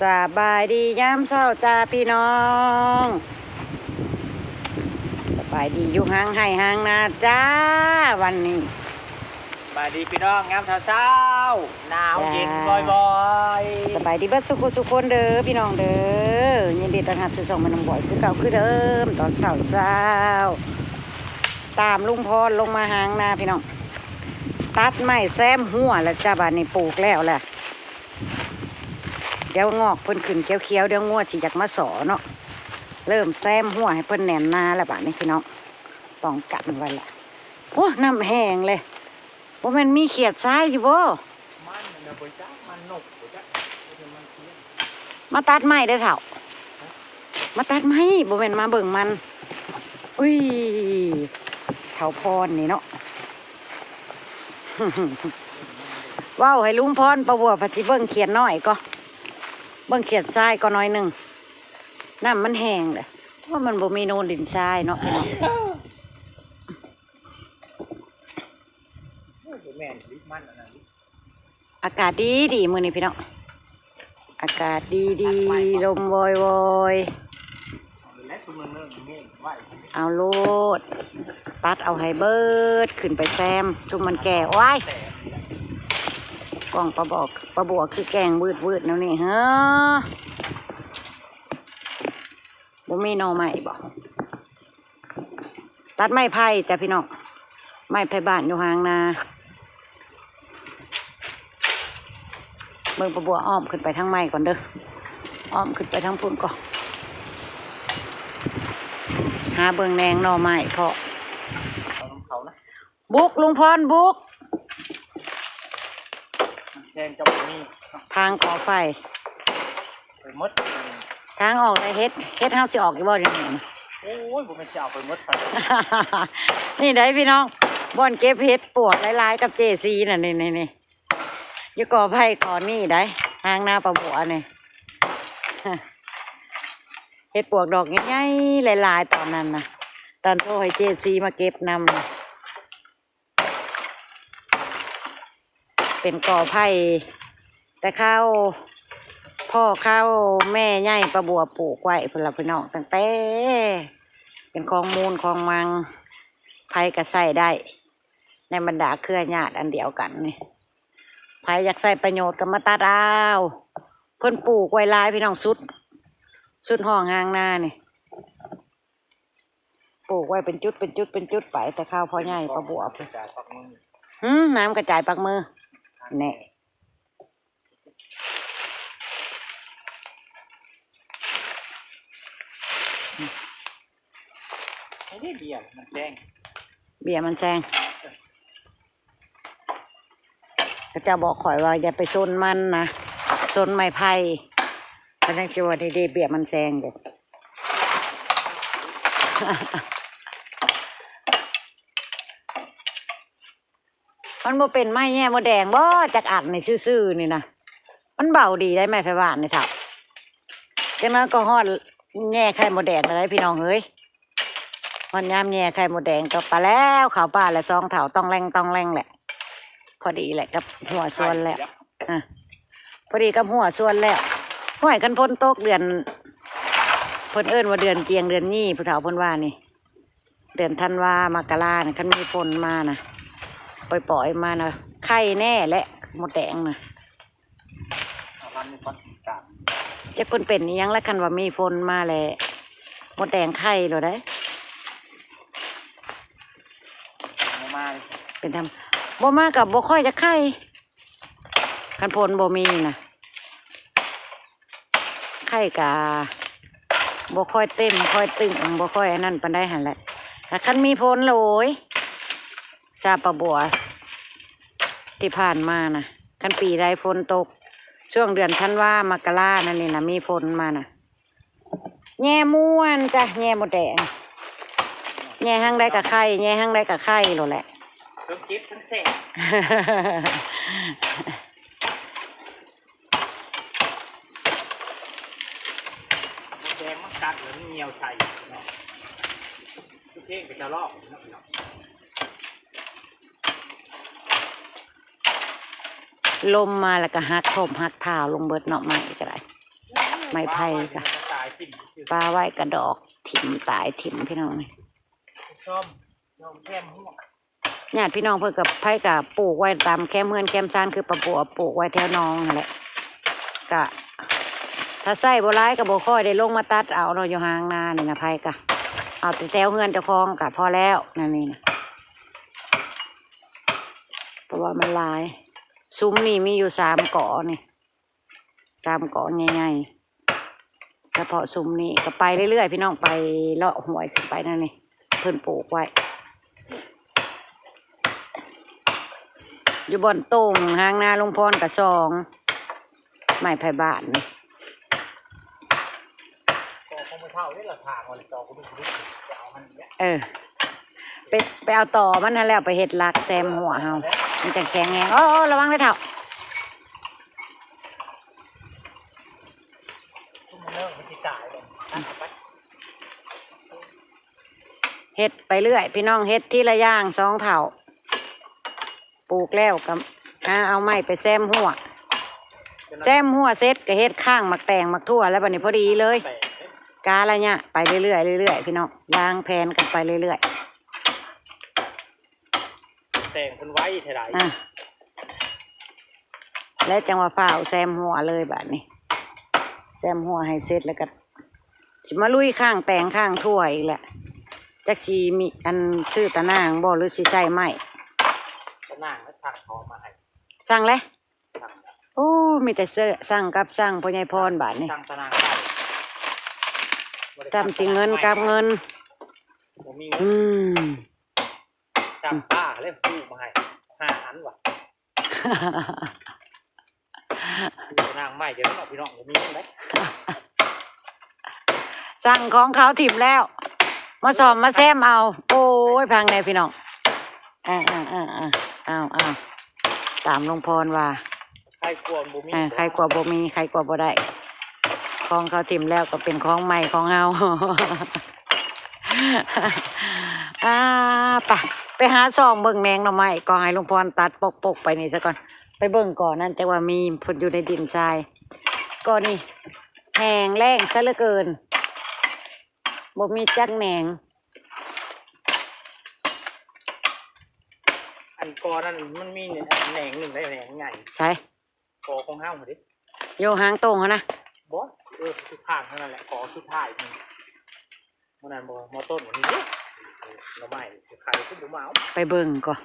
ສະບາຍດີຍາມເຊົ້າຈ້າພີ່ນ້ອງ ສະບາຍດີຢູ່ຫ້າງໄຮ່ຫ້າງນາຈ້າ ວັນນີ້ ສະບາຍດີພີ່ນ້ອງຍາມເຊົ້າໆ ໜາວເຢັນ ຈ້າ ວອຍໆ ສະບາຍດີເບິດສູ່ຜູ້ສູ່ຄົນເດີພີ່ນ້ອງເດີ ຍິນດີຕ້ອນຮັບສູ່ຊ່ອງແມ່ນ້ອງບອຍຄືເກົ່າຄືເດີມ ຕອນເຊົ້າໆ ຕາມລຸງພອນລົງມາຫ້າງນາພີ່ນ້ອງ ຕັດໄມ້ແຊມຮົ້ວແລ້ວຈ້າ ບາດນີ້ປູກແລ້ວແຫຼະ ດຽວງອກເພິ່ນຂຶ້ນຂຽວໆ ດຽວງົວຊິຢາກມາສໍ້ເນາະ ເລີ່ມແຊມຮົ້ວໃຫ້ເພິ່ນແໜ້ນໜາແລ້ວບາດນີ້ພີ່ນ້ອງ ປ້ອງກັນໄວ້ລະ ໂອ້ ນ້ຳແຫ້ງເລີຍ ບໍ່ແມ່ນມີຂຽດຊາຍຢູ່ບໍ່? ມັນນະ ບໍ່ຈັກ ມັນນົກບໍ່ຈັກ ມັນຂຽດ ມາຕັດໄມ້ເດີເຖົ້າ ມາຕັດໄມ້ ບໍ່ແມ່ນມາເບິ່ງມັນ ອຸ້ຍ ເຖົ້າພອນນີ້ເນາະ ເວົ້າໃຫ້ລຸງພອນປາບົວ ພັດຊິເບິ່ງຂຽດນ້ອຍກໍ ເບິ່ງຂຽດຊາຍກໍໜ້ອຍໜຶ່ງ ນ້ຳມັນແຫ້ງເດ້ ເພາະມັນບໍ່ມີໂນນດິນຊາຍເນາະ ໂອ້ ບໍ່ແມ່ນ ລິບມັນອັນນັ້ນ ອາກາດດີໆ ມື້ນີ້ພີ່ນ້ອງ ອາກາດດີໆ ລົມວອຍໆ ເອົາໂລດ ຕັດເອົາໃຫ້ເບິດ ຂຶ້ນໄປແຊມ ຊຸມມັນແກ່ ໂອ້ຍ ກ້ອງປາບອກ ປາບົວຄືແກ່ງວືດໆ ແນວນີ້ເຮີ ບໍ່ມີໜໍ່ໄມ້ບໍ? ຕັດໄມ້ໄຜ່ຈ້າພີ່ນ້ອງ ໄມ້ໄຜ່ບ້ານຢູ່ຫ້າງນາ ເບິ່ງປາບົວອ້ອມຂຶ້ນໄປທາງໄມ້ກ່ອນເດີ ອ້ອມຂຶ້ນໄປທາງພຸ້ນກ່ອນ ຫາເບິ່ງແໜງໜໍ່ໄມ້ເພາະ ເອົານຳເຂົານະ ບຸກ ລຸງພອນບຸກ ແຊງເຈົ້າບໍ່ມີ ທາງກໍ່ໄຟ ໄປໝົດ ທາງອອກໄດ້ເຫັດ ເຫັດເຮົາຊິອອກຢູ່ບໍ່ດຽວນີ້? ໂອ້ຍ ບໍ່ແມ່ນຊິເອົາໄປໝົດໄປ ນີ້ໄດ໋ພີ່ນ້ອງ ບ່ອນເກັບເຫັດປວກຫຼາຍໆ ກັບເຈຊີນະ ນີ້ໆ ຢູ່ກໍໄຜ່ກໍນີ້ໄດ໋ ທາງນາປາບົວນີ້ ເຫັດປວກດອກໃຫຍ່ໆ ຫຼາຍໆ ຕອນນັ້ນນະ ຕອນໂທໃຫ້ເຈຊີມາເກັບນຳ ເປັນກໍໄຜ່ ແຕ່ຄາວພໍ່ຄາວແມ່ໃຫຍ່ປາບົວປູກໄວ້ພຸ້ນລະພີ່ນ້ອງ ຕັ້ງແຕ່ເປັນຂອງມູນຂອງມັງ ໃຜກໍໃຊ້ໄດ້ ໃນບັນດາເຄືອຍາດອັນດຽວກັນນີ້ ໃຜຢາກໃຊ້ປະໂຫຍດກໍມາຕັດເອົາ ເພິ່ນປູກໄວ້ຫຼາຍພີ່ນ້ອງ ສຸດ ສຸດຮ່ອງຫ້າງນານີ້ ປູກໄວ້ເປັນຈຸດ ເປັນຈຸດ ເປັນຈຸດໄປ ແຕ່ຄາວພໍ່ໃຫຍ່ປາບົວພຸ້ນ ຫືມ ນ້ຳກະຈາຍປາກມື ແນ່ ໃຫ້ໄດ້ເບ້ຍມັນແຊງ ເບ້ຍມັນແຊງ. ເຂົາເຈົ້າບອກຂ້ອຍວ່າຢ່າໄປຊົນມັນນະ ຊົນໄມ້ໄຜ່ ເຂົາຈັ່ງຊິວ່ານີ້ເດ້ ເບ້ຍມັນແຊງເດ້ ມັນບໍ່ເປັນໄມ້ແຍ່ມົດແດງບໍ່ ຈັກອັນນີ້ຊື່ໆ ນີ້ນະ ມັນເບົາດີໄດ໋ ໄມ້ໄຜ່ບ້ານນີ້ເຖົ້າ ຈັກໜ້ອຍກໍຮອດແຍ່ໄຂ່ມົດແດງແລ້ວໄດ໋ ພີ່ນ້ອງເອີຍ. ຮອດຍາມແຍ່ໄຂ່ມົດແດງກໍໄປແລ້ວ ເຂົ້າປ່າແລ້ວ ສອງເຖົ້າຕ້ອງແລ່ງຕ້ອງແລ່ງແຫຼະ ພໍດີແຫຼະກັບຫົວສວນແລ້ວ ອາ ພໍດີກັບຫົວສວນແລ້ວ ຫ້ວຍ ຄັນຝົນຕົກເດືອນ ເພິ່ນເອີ້ນວ່າເດືອນຈຽງເດືອນຍີ່ ຜູ້ເຖົ້າເພິ່ນວ່ານີ້ ເດືອນທັນວາ ມະກະລານີ້ ຄັນມີຝົນມານະ ປ່ອຍໆ ມານະ ໄຂ່ແນ່ແຫຼະ ມົດແດງນະ. ຈັກເພິ່ນເປັນອີ່ຫຍັງລະ ຄັນວ່າມີຝົນມາແລ້ວ ມົດແດງໄຂ່ໂລດໃດ໋ ບໍ່ມາເລີຍ ເປັນທຳ ບໍ່ມາກໍບໍ່ຄ່ອຍຈະໄຂ່ ຄັນຝົນບໍ່ມີນະ ໄຂ່ກະບໍ່ຄ່ອຍເຕັມ ຄ່ອຍຕຶງ ບໍ່ຄ່ອຍອັນນັ້ນປານໃດຫັ້ນແຫຼະ ແຕ່ຄັນມີຝົນລະ ໂອ້ຍ ຊາປາບົວ ທີ່ຜ່ານມານະ ຄັນປີໃດຝົນຕົກ ຊ່ວງເດືອນທັນວາ ມະກະລາ ນັ້ນນີ້ນະ ມີຝົນມານະ ແຍ່ມ່ວນຈ້ະ ແຍ່ມົດແດງ ແຍ່ຫາງໃດກະໄຂ່ ແຍ່ຫາງໃດກະໄຂ່ໂລດແຫຼະ ທັງເຈັບທັງແສບ ມົດແດງມັນກັດແລ້ວມັນຍ່ຽວໃສ່ເນາະ ຄືເພງກໍຈະລອກເນາະ ລົມມາແລ້ວກໍຫັກຖົ່ມຫັກທ້າວລົງເບິດເນາະ ໄມ້ກໍໄດ້ ໄມ້ໄຜ່ກະປາໄວ້ກະດອກຖິ້ມຕາຍຖິ້ມພີ່ນ້ອງນີ້. ຊອມ ຊອມແຄມຫົວ ຍາດພີ່ນ້ອງເພິ່ນກະ ໃຜກະປູກໄວ້ຕາມແຄມເຮືອນແຄມຊານ ຄືປ້າບົວປູກໄວ້ແຖວໜອງຫັ້ນແຫຼະ. ກະຖ້າໃຊ້ບໍ່ຫຼາຍກະບໍ່ຄ່ອຍໄດ້ລົງມາຕັດເອົາເນາະ ຢູ່ຫາງນານີ້ນະ. ໃຜກະເອົາແຕ່ແຖວເຮືອນເຈົ້າຂອງກະພໍແລ້ວ ແນວນີ້ນະ ເພາະວ່າມັນຫຼາຍ. ສຸມນີ້ມີຢູ່ສາມກໍນີ້ ສາມກໍໃຫຍ່ໆ ສະເພາະຊຸມນີ້ກະໄປເລື້ອຍໆ ພີ່ນ້ອງ ໄປເລາະຫ້ວຍຂຶ້ນໄປນັ້ນນີ້ ເພິ່ນປູກໄວ້. ຢູ່ບ່ອນໂຕ່ງຫາງນາລຸງພອນກະສອງ ໄມ້ໄຜ່ບ້ານນີ້. ກໍຂອງບໍ່ເຖົ້າເດ້ລະ ຖາງວ່າຈອກ ເອີ ໄປ ໄປເອົາຕໍມັນຫັ້ນແລ້ວ ໄປເຮັດຫຼັກແຊມຫົວເຮົາ ມັນຈັ່ງແຂງແຮງ. ໂອ້ ລະວັງເດີເຖົ້າ ເຮັດໄປເລື້ອຍພີ່ນ້ອງ ເຮັດທີລະຢ່າງສອງເຖົ້າ. ປູກແລ້ວກະຫາເອົາໄມ້ໄປແຊມຮົ້ວ ແຊມຮົ້ວເສັດກະເຮັດຄ້າງໝາກແຕງໝາກຖົ່ວ ແລ້ວບາດນີ້ພໍດີເລີຍ. ກາລະຍະໄປເລື້ອຍໆ ເລື້ອຍໆ ພີ່ນ້ອງ ວາງແຜນກັນໄປເລື້ອຍໆ. ແຕ່ງເພິ່ນໄວແທ້ໃດ ອ່າ ແລ້ວຈັ່ງວ່າຟ້າວແຊມຮົ້ວເລີຍບາດນີ້ ແຊມຮົ້ວໃຫ້ເສັດ ແລ້ວກະຊິມາລຸຍຄ້າງແຕງຄ້າງຖົ່ວອີກແຫຼະ. ຈັກຊິມີອັນຊື້ຕາໜ່າງບໍ່ ຫຼືຊິໃຊ້ໄມ້ ຕາໜ່າງແລ້ວສັ່ງເຂົາມາໃຫ້ ສັ່ງແລ້ວ ສັ່ງແລ້ວ. ໂອ້ ມີແຕ່ເຊື້ອ ສັ່ງກັບສັ່ງ ພໍ່ໃຫຍ່ພອນບາດນີ້ ສັ່ງຕາໜ່າງໄປ ບໍ່ໄດ້ ສ່ຳຊິເງິນກັບເງິນ ບໍ່ມີເງິນ ອືມ ຈຳປາເລີຍ ຊື້ມາໃຫ້ຫ້າອັນວ່າ ນາງໃໝ່ເດີເນາະ ພີ່ນ້ອງ ບໍ່ມີເງິນໃດ ສັ່ງຂອງເຂົາຖິ້ມແລ້ວ ມາສ້ອມມາແຊມເອົາ. ໂອ້ຍ ຟັງແດ່ພີ່ນ້ອງ ເອົາໆ ຕາມລຸງພອນວ່າ ໃຄກວ່າບໍ່ມີ ເອີ ໃຄກວ່າບໍ່ມີ ໃຄກວ່າບໍ່ໄດ້ ຂອງເຂົາຖິ້ມແລ້ວກໍເປັນຂອງໃໝ່ຂອງເຮົາ. ອ່າ ໄປ ໄປຫາສ່ອງເບິ່ງແໜງໜໍ່ໄມ້ ກໍໃຫ້ລຸງພອນຕັດປົກໆໄປນີ້ຊະກ່ອນ ໄປເບິ່ງກ່ອນນັ້ນ ແຕ່ວ່າມີເພິ່ນຢູ່ໃນດິນຊາຍ ກໍນີ້ແຫ້ງແລ້ງຊະເຫຼືອເກີນ ບໍ່ມີຈັກແໜງ. ອັນກໍນັ້ນມັນມີແໜງໜຶ່ງໄດ໋ ແໜງໃຫຍ່ ໃສ? ກໍຂອງເຮົາຫັ້ນເດ້ ຢູ່ຫາງໂຕ່ງຫັ້ນນະ ບໍ່ ເອີ ສຸດທາງເທົ່ານັ້ນແຫຼະ ກໍສຸດທ້າຍນີ້ ມື້ນັ້ນບໍ່ ໝໍຕົ້ນນີ້ເດ້ ໜໍ່ໄມ້ ໃຜຄືບໍ່ມາເອົາ ໄປເບິ່ງກ່ອນ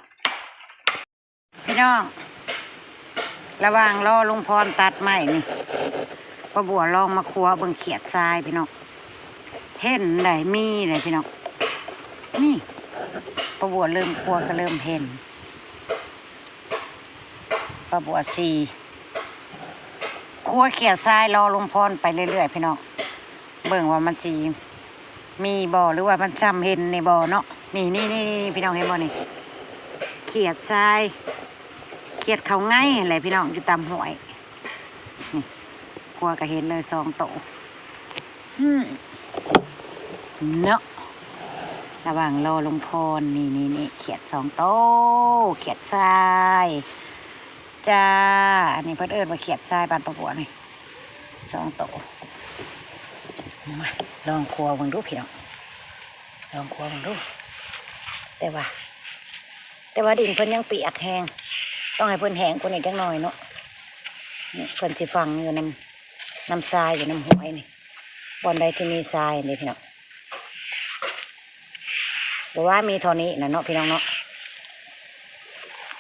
ພີ່ນ້ອງ. ລະຫວ່າງລໍລຸງພອນຕັດໄມ້ນີ້ ປ້າບົວລອງມາຄົວເບິ່ງຂຽດຊາຍ ພີ່ນ້ອງ ເຫັນໄດ໋ ມີໄດ໋ ພີ່ນ້ອງ ນີ້ ປ້າບົວເລີ່ມຄົວກໍເລີ່ມເຫັນ ປ້າບົວຊິຄົວຂຽດຊາຍລໍລຸງພອນໄປເລື້ອຍໆ ພີ່ນ້ອງ ເບິ່ງວ່າມັນຊິມີບໍ່ ຫຼືວ່າມັນຊ່ຳເຫັນນີ້ບໍ່ເນາະ. ນີ້ໆໆ ພີ່ນ້ອງເຫັນບໍ່ນີ້ ຂຽດຊາຍ ຂຽດເຂົ້າໄງຫັ້ນແຫຼະ ພີ່ນ້ອງ ຢູ່ຕາມຫ້ວຍ ນີ້ ຄົວກໍເຫັນເລີຍສອງໂຕ ອືມ ເນາະ ລະຫວ່າງລໍລຸງພອນ ນີ້ໆໆ ຂຽດສອງໂຕ ຂຽດຊາຍຈ້າ ອັນນີ້ເພິ່ນເອີ້ນວ່າຂຽດຊາຍບ້ານປ້າບົວນີ້ ສອງໂຕ ມາລອງຄົວເບິ່ງດູພີ່ນ້ອງ ລອງຄົວເບິ່ງດູ ແຕ່ວ່າ ແຕ່ວ່າດິນເພິ່ນຍັງປຽກແຮງ ຕ້ອງໃຫ້ເພິ່ນແຫ້ງກວ່ານີ້ຈັກໜ້ອຍເນາະ ນີ້ເພິ່ນຊິຝັງຢູ່ນຳ ນຳຊາຍ ຢູ່ນຳຫ້ວຍນີ້ ບ່ອນໃດທີ່ມີຊາຍນີ້ພີ່ນ້ອງ ບໍ່ວ່າມີເທົ່ານີ້ນະເນາະ ພີ່ນ້ອງເນາະ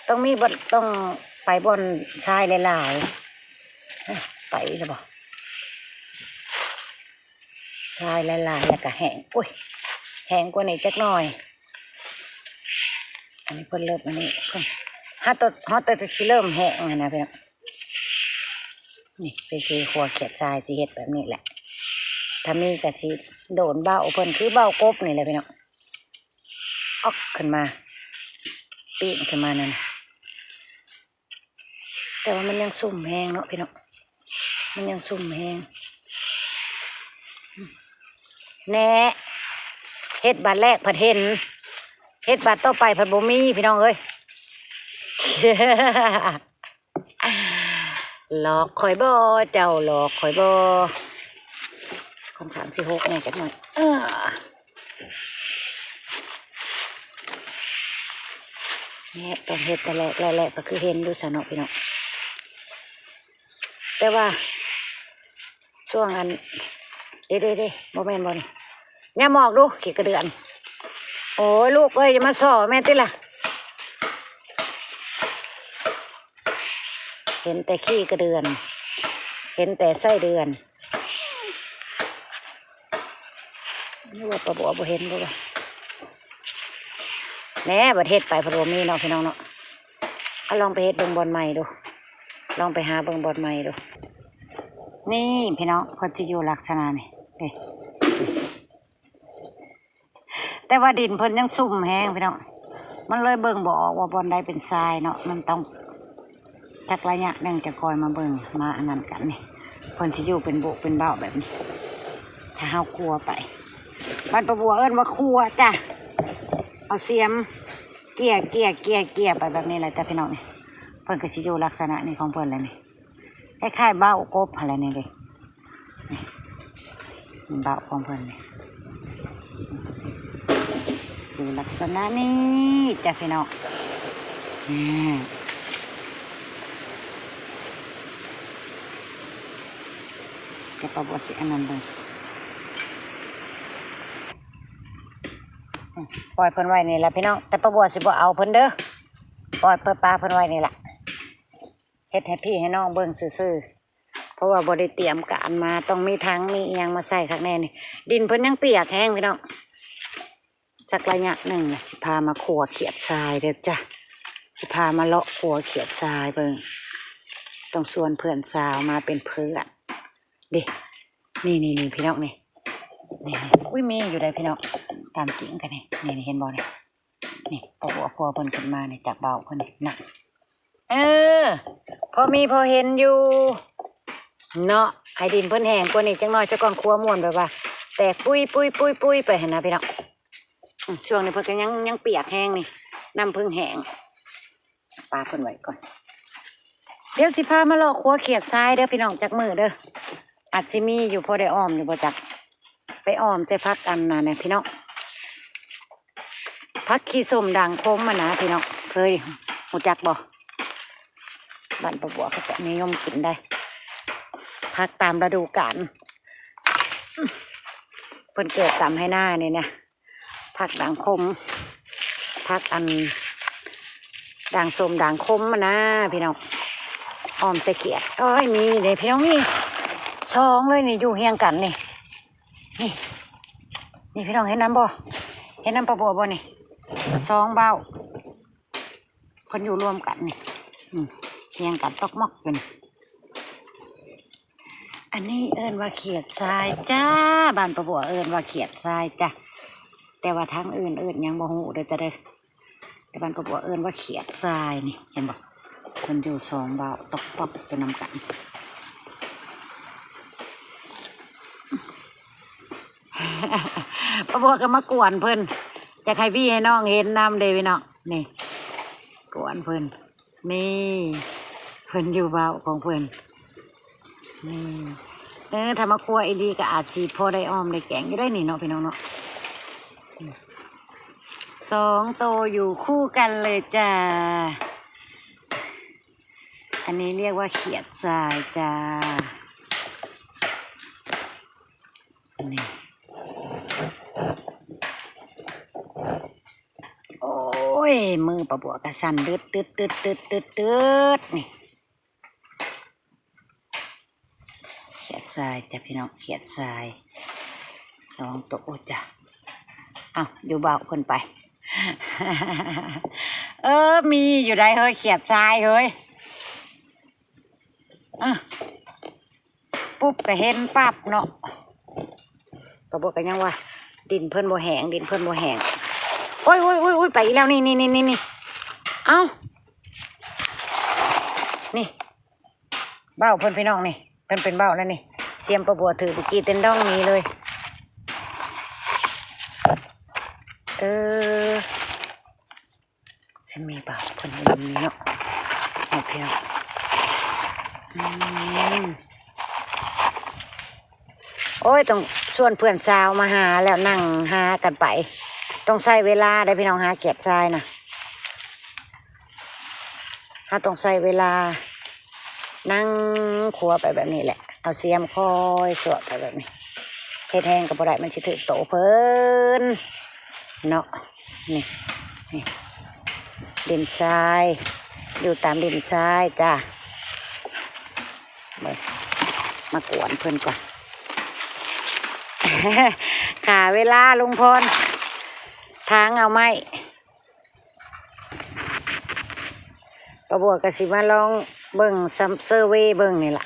ຕ້ອງມີບ່ອນ ຕ້ອງໄປບ່ອນຊາຍຫຼາຍໆ ເອີ ໄປແລ້ວບໍ່? ຊາຍຫຼາຍໆ ແລ້ວກະແຫ້ງ ໂອ້ຍ ແຫ້ງກວ່ານີ້ຈັກໜ້ອຍ ອັນນີ້ເພິ່ນເລີ່ມ ອັນນີ້ ຮອດແຕ່ ຮອດແຕ່ຊິເລີ່ມແຫ້ງຫັ້ນນະພີ່ນ້ອງ ນີ້ ວິທີຄົວຂຽດຊາຍຊິເຮັດແບບນີ້ແຫຼະ ຖ້າມີກະຊິໂດນເບົ້າເພິ່ນ ຄືເບົ້າກົບນີ້ແຫຼະພີ່ນ້ອງ ອອກຂຶ້ນມາ ປີນຂຶ້ນມານັ້ນ ແຕ່ວ່າມັນຍັງຊຸ່ມແຮງເນາະພີ່ນ້ອງ ມັນຍັງຊຸ່ມແຮງ ແນ່ ເຮັດບາດແລກພັດເຫັນ ເຮັດບາດຕໍ່ໄປພັດບໍ່ມີ ພີ່ນ້ອງເອີຍ ຫຼອກຂ້ອຍບໍ່ ເຈົ້າຫຼອກຂ້ອຍບໍ່? ຂ້າງໆຊິຫົກແດ່ຈັກໜ້ອຍ. ເອີ ແຫຼະ ຕ້ອງເຮັດແຕ່ແລກແຫຼະ ແຫຼະ ກໍຄືເຫັນຢູ່ຊະເນາະພີ່ນ້ອງ. ແຕ່ວ່າຊ່ວງອັນ ເດ້ໆໆ ບໍ່ແມ່ນບໍ່ນີ້? ຍາມອອກດູ ຂີ້ກະເດືອນ. ໂອ້ຍ ລູກເອີຍ ຢ່າມາສໍ້ແມ່ຕິລະ. ເຫັນແຕ່ຂີ້ກະເດືອນ ເຫັນແຕ່ໄສ້ເດືອນ. ຫຼືວ່າປ້າບົວບໍ່ເຫັນບໍ່ວະ? ແນ່ ບັດເຮັດໄປພັດບໍ່ມີເນາະ ພີ່ນ້ອງເນາະ. ເອົາ ລອງໄປເຮັດເບິ່ງບ່ອນໃໝ່ດູ ລອງໄປຫາເບິ່ງບ່ອນໃໝ່ດູ. ນີ້ພີ່ນ້ອງ ເພິ່ນຊິຢູ່ລັກສະນະນີ້ເດ້. ແຕ່ວ່າດິນເພິ່ນຍັງຊຸ່ມແຮງພີ່ນ້ອງ ມັນເລີຍເບິ່ງບໍ່ອອກວ່າບ່ອນໃດເປັນຊາຍເນາະ. ມັນຕ້ອງຈັກໄລຍະໜຶ່ງຈະຄ່ອຍມາເບິ່ງ ມາອັນນັ້ນກັນນີ້. ເພິ່ນຊິຢູ່ເປັນບຸເປັນເບົ້າແບບນີ້ ຖ້າເຮົາຄົວໄປ. ບ້ານປ້າບົວເອີ້ນວ່າຄົວຈ້ະ ເອົາສຽມເກ່ຍໆໆໆ ໄປແບບນີ້ແຫຼະຈ້ະພີ່ນ້ອງ. ນີ້ ເພິ່ນກໍຊິຢູ່ລັກສະນະນີ້ຂອງເພິ່ນແຫຼະນີ້. ຄ້າຍໆເບົ້າກົບຫັ້ນແຫຼະນີ້ເດ້. ນີ້ ນີ້ເບົ້າຂອງເພິ່ນນີ້ ຢູ່ລັກສະນະນີ້ຈ້ະພີ່ນ້ອງ. ນີ້ ແຕ່ປ້າບົວຊິອັນນັ້ນເບິ່ງ. ອືມ ປ່ອຍເພິ່ນໄວ້ນີ້ລະພີ່ນ້ອງ ແຕ່ປ້າບົວຊິບໍ່ເອົາເພິ່ນເດີ ປ່ອຍ ປ່ອຍປະເພິ່ນໄວ້ນີ້ລະ. ເຮັດໃຫ້ພີ່ໃຫ້ນ້ອງເບິ່ງຊື່ໆ ເພາະວ່າບໍ່ໄດ້ຕຽມການມາ ຕ້ອງມີຖັງມີອີ່ຫຍັງມາໃສ່ຄັກແນ່ນີ້. ດິນເພິ່ນຍັງປຽກແຮງພີ່ນ້ອງ. ຈັກໄລຍະໜຶ່ງນະ ຊິພາມາຄົວຂຽດຊາຍເດີຈ້ະ ຊິພາມາເລາະຄົວຂຽດຊາຍເບິ່ງ. ຕ້ອງຊວນເພື່ອນສາວມາເປັນເພື່ອນເດ້. ນີ້ໆໆ ພີ່ນ້ອງນີ້ ນີ້ໆ ອຸ້ຍ ມີຢູ່ໃດ໋ພີ່ນ້ອງ ຕາມຈິງກໍນີ້ ນີ້ໆ ເຫັນບໍ່ນີ້? ນີ້ ເພາະວ່າຄົວເພິ່ນຂຶ້ນມານີ້ ຈາກເບົ້າເພິ່ນນີ້ນະ. ເອີ ພໍມີພໍເຫັນຢູ່ເນາະ. ໃຫ້ດິນເພິ່ນແຫ້ງກວ່ານີ້ຈັກໜ້ອຍຊະກ່ອນ ຄົວມ່ວນແບບວ່າແຕກປຸຍໆໆໄປຫັ້ນນະພີ່ນ້ອງ. ອືມ ຊ່ວງນີ້ເພິ່ນກໍຍັງ ຍັງປຽກແຮງນີ້ ນ້ຳເພິ່ງແຫ້ງ. ປະເພິ່ນໄວ້ກ່ອນ ດຽວຊິພາມາເລາະຄົວຂຽດຊາຍເດີພີ່ນ້ອງ ຈັກມື້ເດີ. ອາດຊິມີຢູ່ ພໍໄດ້ອ້ອມຢູ່ບໍ່ຈັກ. ໄປອ້ອມໃສ່ຜັກອັນນັ້ນນະພີ່ນ້ອງ ຜັກຂີ້ສົ້ມດ່າງຂົມຫັ້ນນະພີ່ນ້ອງ. ເຄີຍຮູ້ຈັກບໍ່? ບ້ານປ້າບົວເຂົາເຈົ້ານິຍົມກິນໄດ໋ ຜັກຕາມລະດູການ. ເພິ່ນເກີດຕາມໄຮ່ນານີ້ນະ ຜັກດ່າງຂົມ ຜັກອັນດ່າງສົ້ມດ່າງຂົມຫັ້ນນະພີ່ນ້ອງ ອ້ອມໃສ່ຂຽດ. ໂອ້ຍ ມີເດ້ພີ່ນ້ອງ ນີ້ສອງເລີຍນີ້ ຢູ່ຮຽງກັນນີ້. ນີ້ ນີ້ພີ່ນ້ອງ ເຫັນນຳບໍ່? ເຫັນນຳປ້າບົວບໍ່ນີ້? ສອງເບົ້າ ເພິ່ນຢູ່ລວມກັນນີ້ ອືມ ຮຽງກັນຕອກໝອກຢູ່ນີ້. ອັນນີ້ເອີ້ນວ່າຂຽດຊາຍຈ້າ ບ້ານປ້າບົວເອີ້ນວ່າຂຽດຊາຍຈ້າ ແຕ່ວ່າທາງອື່ນເອີ້ນຫຍັງບໍ່ຮູ້ເດີຈ້າເດີ. ແຕ່ບ້ານປ້າບົວເອີ້ນວ່າຂຽດຊາຍນີ້ ເຫັນບໍ່? ເພິ່ນຢູ່ສອງເບົ້າ ຕອກປອກໄປນຳກັນ. ປ້າບົວກໍມາກວນເພິ່ນ ຢາກໃຫ້ພີ່ໃຫ້ນ້ອງເຫັນນຳເດ້ພີ່ນ້ອງ. ນີ້ ກວນເພິ່ນ ນີ້ ເພິ່ນຢູ່ເບົ້າຂອງເພິ່ນ ນີ້. ເອີ ຖ້າມາຄົວອີ່ຫຼີກໍອາດຊິພໍໄດ້ອ້ອມໄດ້ແກງຢູ່ໄດ໋ນີ້ເນາະ ພີ່ນ້ອງເນາະ. ສອງໂຕຢູ່ຄູ່ກັນເລີຍຈ້າ. ອັນນີ້ຮຽກວ່າຂຽດຊາຍຈ້າ ນີ້. ໂອ້ຍ ມືປ້າບົວກະສັ່ນດຶດໆໆໆໆ ນີ້ ຂຽດຊາຍຈ້ະພີ່ນ້ອງ ຂຽດຊາຍສອງໂຕຈ້ະ. ເອົ້າ ຢູ່ເບົ້າເພິ່ນໄປ. ເອີ ມີຢູ່ໃດເຮີ້ຍ ຂຽດຊາຍເຮີ້ຍ. ອະ ປຸບກະເຫັນປັບເນາະ. ປ້າບົວກະຍັງວ່າ ດິນເພິ່ນບໍ່ແຫ້ງ ດິນເພິ່ນບໍ່ແຫ້ງ. ໂອ້ຍໆໆໆ ໄປອີກແລ້ວ ນີ້ໆໆໆ. ເອົ້າ ນີ້ ເບົ້າເພິ່ນພີ່ນ້ອງນີ້ ເພິ່ນເປັນເບົ້າແລ້ວນີ້. ສຽມປ້າບົວຖືໄປກີ້ເຕັນດອງນີ້ເລີຍ. ເອີ ຊິມີເບົ້າເພິ່ນຢູ່ນີ້ເນາະ ເອົາພຽງ. ອືມ ໂອ້ຍ ຕ້ອງ ຊວນເພື່ອນສາວມາຫາແລ້ວ ນັ່ງຫາກັນໄປ. ຕ້ອງໃຊ້ເວລາເດ້ພີ່ນ້ອງ ຫາຂຽດຊາຍນະ. ເຮົາຕ້ອງໃຊ້ເວລານັ່ງຄົວໄປແບບນີ້ແຫຼະ ເອົາສຽມຄອຍສວກໄປແບບນີ້. ເຮັດແຮງກໍບໍ່ໄດ້ ມັນຊິຖືກໂຕເພິ່ນເນາະ. ນີ້ ນີ້ ດິນຊາຍ ຢູ່ຕາມດິນຊາຍຈ້າ. ເບິ່ງ ມາກວນເພິ່ນກ່ອນ. ຂ້າເວລາລຸງພອນ ຖາງເອົາໄມ້. ປ້າບົວກໍຊິມາລອງເບິ່ງ ຊຳເຊີເວເບິ່ງນີ້ລະ.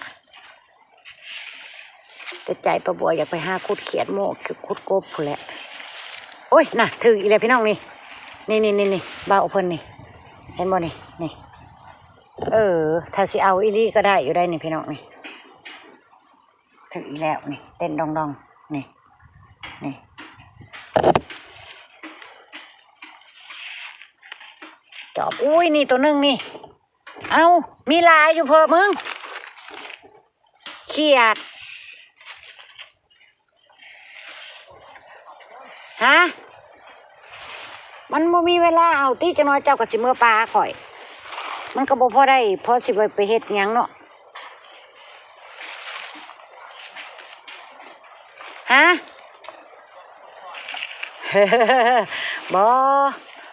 ແຕ່ໃຈປ້າບົວຢາກໄປຫາຂຸດຂຽດໂມກ ຂຸດກົບພຸ້ນແຫຼະ. ໂອ້ຍ ນະ ຖືກອີກແລ້ວພີ່ນ້ອງນີ້. ນີ້ໆໆ ເບົາເພິ່ນນີ້ ເຫັນບໍ່ນີ້ ນີ້. ເອີ ຖ້າຊິເອົາອີ່ຫຼີກໍໄດ້ຢູ່ໄດ໋ນີ້ພີ່ນ້ອງນີ້. ຖືກອີກແລ້ວນີ້ ເຕັ້ນດອງໆ ນີ້ ນີ້ ຈອບ. ອຸ້ຍ ນີ້ໂຕໜຶ່ງນີ້. ເອົ້າ ມີຫຼາຍຢູ່ພໍ່ມຶງ ຂຽດ. ຮະ ມັນບໍ່ມີເວລາເອົາຕິ. ຈັກໜ້ອຍເຈົ້າກໍຊິເມືອປ່າຂ້ອຍ ມັນກໍບໍ່ພໍໄດ້ ພໍຊິໄປເຮັດຫຍັງເນາະ. ຮະ ບໍ່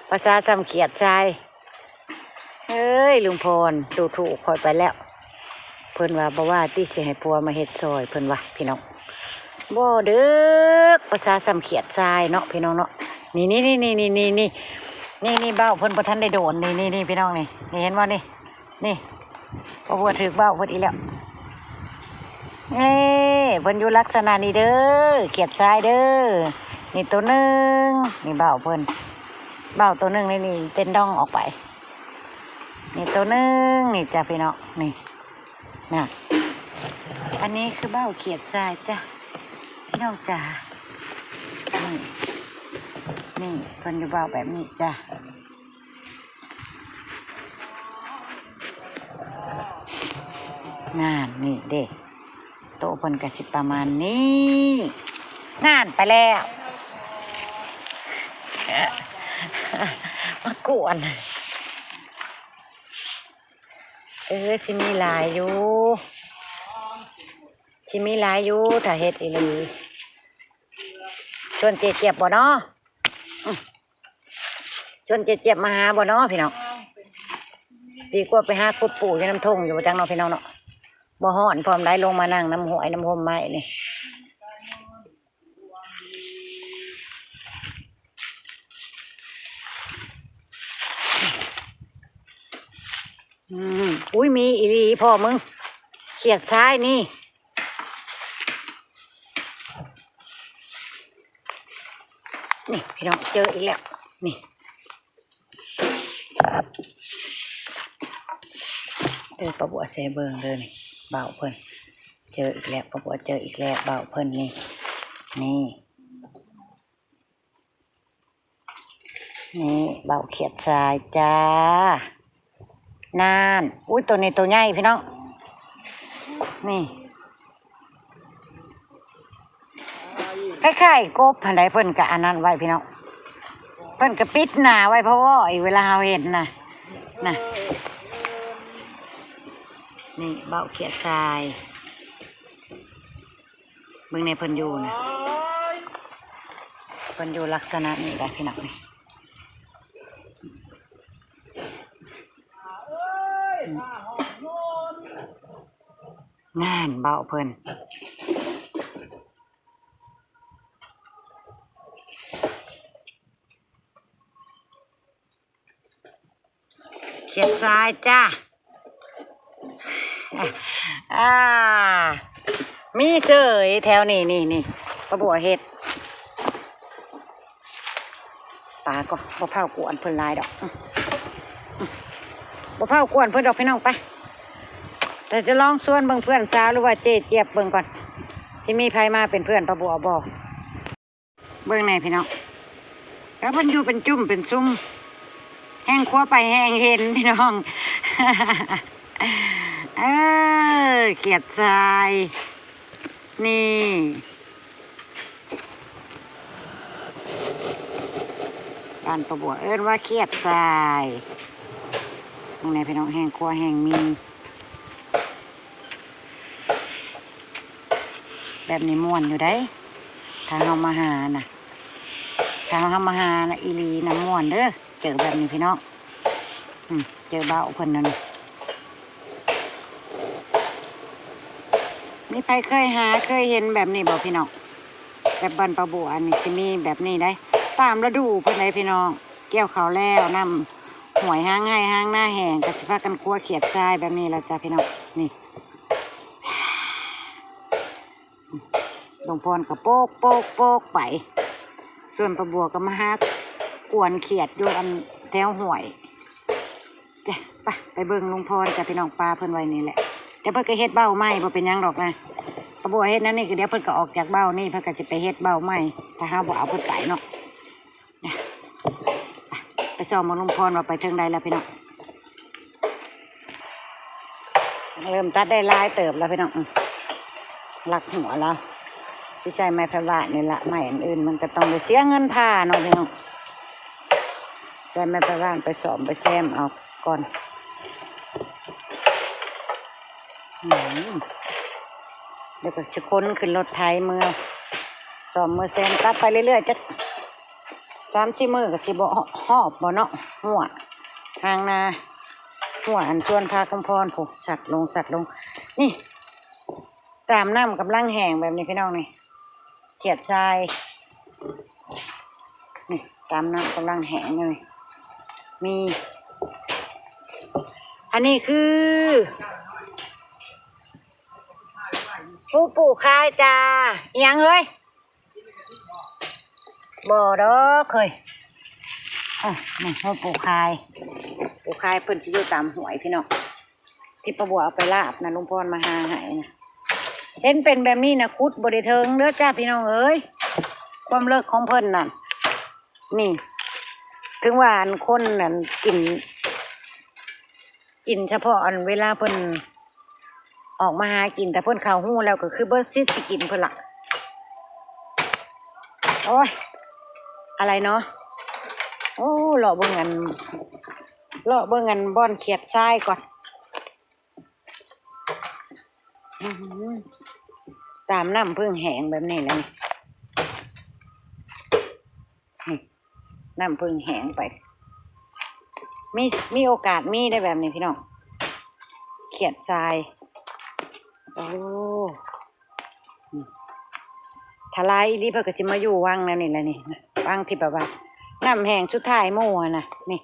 ພາສາຊ່ຳຂຽດຊາຍ. ເອີຍ ລຸງພອນດູຖູກຂ້ອຍໄປແລ້ວ. ເພິ່ນວ່າບໍ່ວ່າຕິ ຊິໃຫ້ຜົວມາເຮັດຊ່ອຍ ເພິ່ນວ່າພີ່ນ້ອງ. ບໍ່ເດີກ ພາສາຊ່ຳຂຽດຊາຍເນາະພີ່ນ້ອງເນາະ. ນີ້ໆໆ ນີ້ ນີ້ເບົາເພິ່ນບໍ່ທັນໄດ້ໂດນ ນີ້ໆໆ ພີ່ນ້ອງນີ້ ນີ້ເຫັນບໍ່ນີ້. ນີ້ ພໍ່ບົວຖືກເບົາເພິ່ນອີກແລ້ວ. ເອີ ເພິ່ນຢູ່ລັກສະນະນີ້ເດີ ຂຽດຊາຍເດີ. ນີ້ໂຕໜຶ່ງ ນີ້ເບົາເພິ່ນ ເບົາໂຕໜຶ່ງນີ້ ນີ້ເຕັ້ນດອງອອກໄປ. ນີ້ໂຕໜຶ່ງນີ້ຈ້າພີ່ນ້ອງ ນີ້ນະ. ອັນນີ້ຄືເບົາຂຽດຊາຍຈ້າ ພີ່ນ້ອງຈ້າ. ນີ້ ນີ້ເພິ່ນຢູ່ເບົາແບບນີ້ຈ້າ. ນັ້ນ ນີ້ເດ້ ໂຕເພິ່ນກະຊິປະມານນີ້. ນັ້ນ ໄປແລ້ວ ມາກວນ. ເອີ ຊິມີຫຼາຍຢູ່ ຊິມີຫຼາຍຢູ່ ຖ້າເຮັດອີ່ຫຼີ. ຊວນເຈຈຽບບໍ່ເນາະ? ອືມ ຊວນເຈຈຽບມາຫາບໍ່ເນາະພີ່ນ້ອງ? ດີກວ່າໄປຫາຂຸດປູຢູ່ນຳທົ່ງຢູ່ ບໍ່ຈັກເນາະພີ່ນ້ອງເນາະ. ບໍ່ຮ້ອນພ້ອມໃດ ລົງມານັ່ງນຳຫ້ວຍນຳຮົ່ມໄມ້ນີ້. ອືມ ອຸ້ຍ ມີອີ່ຫຼີພໍ່ມຶງ ຂຽດຊາຍນີ້. ນີ້ພີ່ນ້ອງ ເຈີອີກແລ້ວນີ້. ເອີ ປ້າບົວໃສ່ເບິ່ງເດີນີ້ ເບົາເພິ່ນເຈີອີກແລ້ວ ປ້າບົວເຈີອີກແລ້ວ ເບົາເພິ່ນນີ້ ນີ້. ນີ້ ເບົາຂຽດຊາຍຈ້າ. ນັ້ນ ອຸ້ຍ ໂຕນີ້ໂຕໃຫຍ່ພີ່ນ້ອງ ນີ້ ຄ້າຍໆກົບຫັ້ນໃດ. ເພິ່ນກະອັນນັ້ນໄວ້ພີ່ນ້ອງ ເພິ່ນກະປິດໜ້າໄວ້ ເພາະວ່າອີກເວລາເຮົາເຫັນນະ ນະ. ນີ້ ເບົາຂຽດຊາຍ. ເບິ່ງແດ່ ເພິ່ນຢູ່ນະ ເພິ່ນຢູ່ລັກສະນະນີ້ແຫຼະພີ່ນ້ອງນີ້. ນັ້ນ ເບົາເພິ່ນ. ຂຽດຊາຍຈ້າ. ອ່າ ມີເສີຍແຖວນີ້ ນີ້ ນີ້ ປ້າບົວເຮັດປາກໍ ບໍ່ເຜົາກວນເພິ່ນຫຼາຍດອກ ອືມ ອືມ ບໍ່ເຜົາກວນເພິ່ນດອກພີ່ນ້ອງ. ໄປ ແຕ່ຈະລອງຊວນເບິ່ງເພື່ອນສາວ ຫຼືວ່າເຈຈຽບເບິ່ງກ່ອນ ຊິມີໃຜມາເປັນເພື່ອນປ້າບົວບໍ່. ເບິ່ງແດ່ພີ່ນ້ອງ ແລ້ວເພິ່ນຢູ່ເປັນຈຸ້ມເປັນຊຸມ ແຮ່ງຄົວໄປແຮ່ງເຫັນພີ່ນ້ອງ. ເອີ ຂຽດຊາຍ ນີ້ ບ້ານປ້າບົວເອີ້ນວ່າຂຽດຊາຍ. ເບິ່ງແດ່ພີ່ນ້ອງ ແຮ່ງຄົວແຮ່ງມີ ແບບນີ້ມ່ວນຢູ່ໃດ໋ ຖ້າເຮົາມາຫານະ ຖ້າເຮົາມາຫານະ ອີ່ຫຼີນະ ມ່ວນເດີ້ ເຈີແບບນີ້ພີ່ນ້ອງ. ອືມ ເຈີເບົາເພິ່ນນັ້ນ ມີໃຜເຄີຍຫາ ເຄີຍເຫັນແບບນີ້ບໍ່ພີ່ນ້ອງ? ແບບບ້ານປ້າບົວນີ້ຊິມີແບບນີ້ໄດ໋ ຕາມລະດູເພິ່ນໄດ໋ພີ່ນ້ອງ. ກ່ຽວເຂົ້າແລ້ວ ນ້ຳຫ້ວຍຫາງໄຮ່ຫາງນາແຫ້ງ ກໍຊິພາກັນຄົວຂຽດຊາຍແບບນີ້ລະຈ້ະພີ່ນ້ອງ. ນີ້ ລຸງພອນກໍໂປກໆໆໄປ ສ່ວນປ້າບົວກໍມາຫາກວນຂຽດຢູ່ອັນແຖວຫ້ວຍ. ຈ້ະ ໄປ ໄປເບິ່ງລຸງພອນຈ້ະພີ່ນ້ອງ ປາເພິ່ນໄວ້ນີ້ແຫຼະ. ແຕ່ເພິ່ນກໍເຮັດເບົາໃໝ່ ບໍ່ເປັນຫຍັງດອກນະ ປ້າບົວເຮັດແນວນີ້ ກໍດຽວເພິ່ນກໍອອກຈາກເບົານີ້ ເພິ່ນກໍຈະໄປເຮັດເບົາໃໝ່ ຖ້າເຮົາບໍ່ເອົາເພິ່ນໄປເນາະ. ໄປ ໄປສ່ອງເບິ່ງລຸງພອນວ່າໄປເຖິງໃດແລ້ວພີ່ນ້ອງ. ເລີ່ມຕັດໄດ້ຫຼາຍເຕີບແລ້ວພີ່ນ້ອງ ອືມ ລັກຫົວແລ້ວ. ຊິໃຊ້ໄມ້ໄຜ່ຫວານນີ້ລະ ໄມ້ອັນອື່ນມັນກໍຕ້ອງໄດ້ເສຍເງິນຜ່າເນາະພີ່ນ້ອງ. ໃຊ້ໄມ້ໄຜ່ຫວານໄປສ້ອມໄປແຊມເອົາກ່ອນ. ອືມ ແລ້ວກໍຊິຂົນຂຶ້ນລົດໄຖເມືອ ສ້ອມເມືອແຊມ ຕັດໄປເລື້ອຍໆ ຈັກສາມສີ່ມື້ກໍຊິບໍ່ຮອບບໍ່ເນາະ. ຮົ້ວຫາງນາ ຮົ້ວອັນສວນຜັກຂອງພອນ ຜູ້ສັດລົງ ສັດລົງ. ນີ້ ຕາມນ້ຳກຳລັງແຫ້ງແບບນີ້ພີ່ນ້ອງ ນີ້ ຂຽດຊາຍ ນີ້ ຕາມນ້ຳກຳລັງແຫ້ງເລີຍ. ມີ ອັນນີ້ຄືຜູ້ປູກຂາຍຈ້າ. ອີຫຍັງເອີຍ? ບໍ່ດອກເຮີ້ຍ. ອະ ນີ້ ຜູ້ປູກຂາຍ ປູກຂາຍເພິ່ນຊິຢູ່ຕາມຫ້ວຍພີ່ນ້ອງ ທີ່ປ້າບົວເອົາໄປລາບນະ ລຸງພອນມາຫາໃຫ້ນະ. ເຫັນເປັນແບບນີ້ນະ ຂຸດບໍ່ໄດ້ເຖິງເດີຈ້າພີ່ນ້ອງເອີຍ ຄວາມເລິກຂອງເພິ່ນນັ້ນ. ນີ້ ເຖິງວ່າອັນຄົນນັ້ນກິນ ກິນສະເພາະອັນເວລາເພິ່ນອອກມາຫາກິນ ແຕ່ເພິ່ນເຂົ້າຮູແລ້ວກໍຄືເບິດສິດຊິກິນເພິ່ນລະ. ໂອ້ຍ ອະໄລເນາະ. ໂອ້ ເລາະເບິ່ງອັນ ເລາະເບິ່ງອັນບ່ອນຂຽດຊາຍກ່ອນ. ອື ຕາມນ້ຳເພິ່ງແຫ້ງແບບນີ້ແຫຼະນີ້ ນີ້ ນ້ຳເພິ່ງແຫ້ງໄປ ມີ ມີໂອກາດມີໄດ້ແບບນີ້ພີ່ນ້ອງ ຂຽດຊາຍ. ໂອ້ ອືມ ຖ້າຫຼາຍອີ່ຫຼີເພິ່ນກໍຊິມາຢູ່ວັງແນວນີ້ແຫຼະນີ້ ວັງທີ່ແບບວ່ານ້ຳແຫ້ງສຸດທ້າຍໝູ່ຫັ້ນນະ ນີ້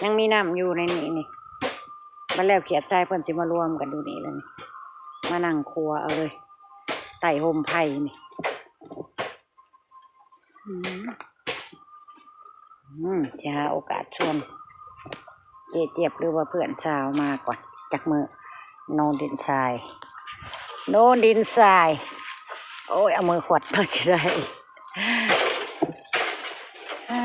ຍັງມີນ້ຳຢູ່ໃນນີ້ນີ້ ບັດແລ້ວຂຽດຊາຍເພິ່ນຊິມາລວມກັນຢູ່ນີ້ແຫຼະນີ້ ມານັ່ງຄົວເອົາເລີຍ ໃຕ້ຮົ່ມໄຜ່ນີ້. ອືມ ອືມ ຊິຫາໂອກາດຊວນເຈ້ຈຽບ ຫຼືວ່າເພື່ອນສາວມາກ່ອນຈັກມື້ ໂນນດິນຊາຍ ໂນນດິນຊາຍ. ໂອ້ຍ ເອົາມືຂວັດມາຊິໄດ້ ອາ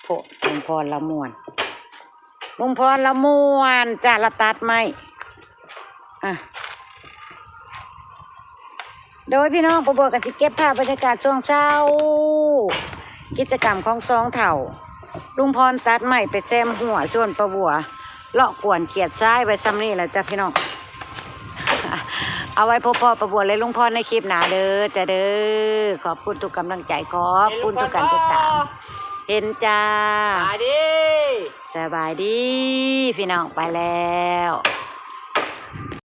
ໂພ ລຸງພອນລາວມ່ວນ ລຸງພອນລາວມ່ວນຈ້າ ລາວຕັດໄມ້. ອ່ະ ໂດຍພີ່ນ້ອງ ປ້າບົວກໍຊິເກັບພາບບັນຍາກາດຊ່ວງເຊົ້າ ກິດຈະກຳຂອງສອງເຖົ້າ ລຸງພອນຕັດໄມ້ໄປແຊມຮົ້ວ ສ່ວນປ້າບົວເລາະກວນຂຽດຊາຍໄວ້ຊ່ຳນີ້ແຫຼະຈ້າພີ່ນ້ອງ. ເອົາໄວ້ພົບພໍ້ປ້າບົວ ແລະ ລຸງພອນໃນຄລິບໜ້າເດີຈ້າເດີ. ຂອບຄຸນທຸກກຳລັງໃຈ ຂອບຄຸນທຸກການຕິດຕາມ. ເຫັນຈ້າ ສະບາຍດີ ສະບາຍດີພີ່ນ້ອງ ໄປແລ້ວ.